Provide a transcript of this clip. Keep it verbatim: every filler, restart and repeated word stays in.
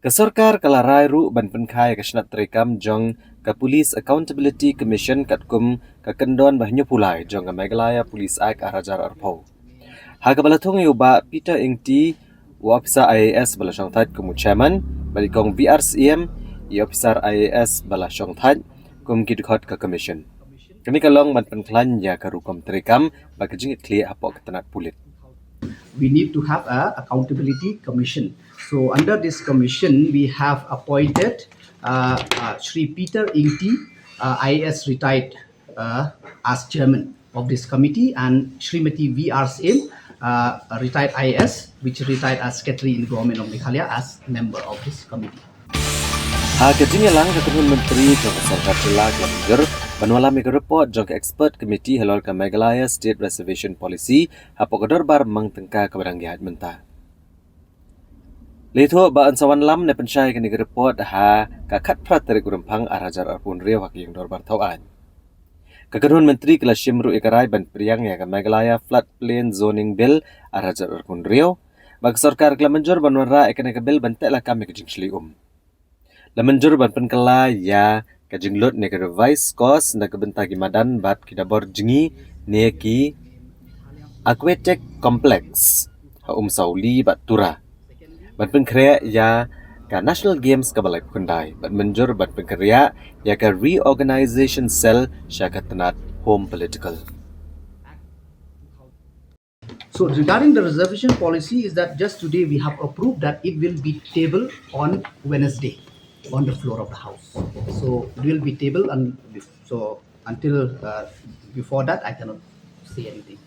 Ka sorkar ka la rai ruh ban pynkha ïa ka shnat treikam jong ka Police Accountability Commission katkum ka kyndon ba hynñiewphew lai jong ka Meghalaya Police Act ar hajar arphew. Ha kaba la thung ïa u Bah Peter Ingti, u ophisar I A S ba la shongthait kum u chairman, bad i Kong V R Syiem, i ophisar I A S ba la shongthait kum ki dkhot ka commission. Kane ka long ban pynkhlaiñ ïa ka rukom treikam bad ka jingkitkhlieh hapoh ka tnat pulit. We need to have a accountability commission. So under this commission, we have appointed uh, uh, Shri Peter Ingti, uh, I A S retired, uh, as chairman of this committee, and Shrimati V R Syiem, uh, a retired I A S, which retired as secretary in the government of Meghalaya, as member of this committee. Ha ka jingïalang, ka kynhun myntri jong ka sorkar jylla ka la mynjur ban wallam ïa ka report jong ka expert committee halor ka Meghalaya State Reservation Policy hapoh ka dorbar mang tyngka kaba dang ïaid mynta. La ïathuh ba yn sa wanlam ne pynshai ïa kane ka report ha ka khatphra tarik u Rymphang ar hajar arphew hynriew ha ka ïing dorbar thaw aiñ. Ka kynhun myntri ka la shim ruh ïa ka rai ban pdiang ïa ka Meghalaya Floodplain Zoning Bill ar hajar arphew hynriew, bad ka sorkar ka la mynjur ban wanrah ïa kane ka bill ban teh lakam ïa ka jingshlei um. La mynjur ban pynkylla ïa ka jinglut ne ka revised course na ka bynta ki madan bad ki dabor jngi ne ki aquatic complex ha Umsawli bad Tura, ban pynkhreh ïa ka National Games kaba laiphew khyndai, bad mynjur ban pynkhreh ïa ka reorganization cell sha ka tnat Home Political. So regarding the reservation policy, is that just today we have approved that it will be tabled on Wednesday on the floor of the House. So it will be tabled, and so until uh, before that, I cannot say anything.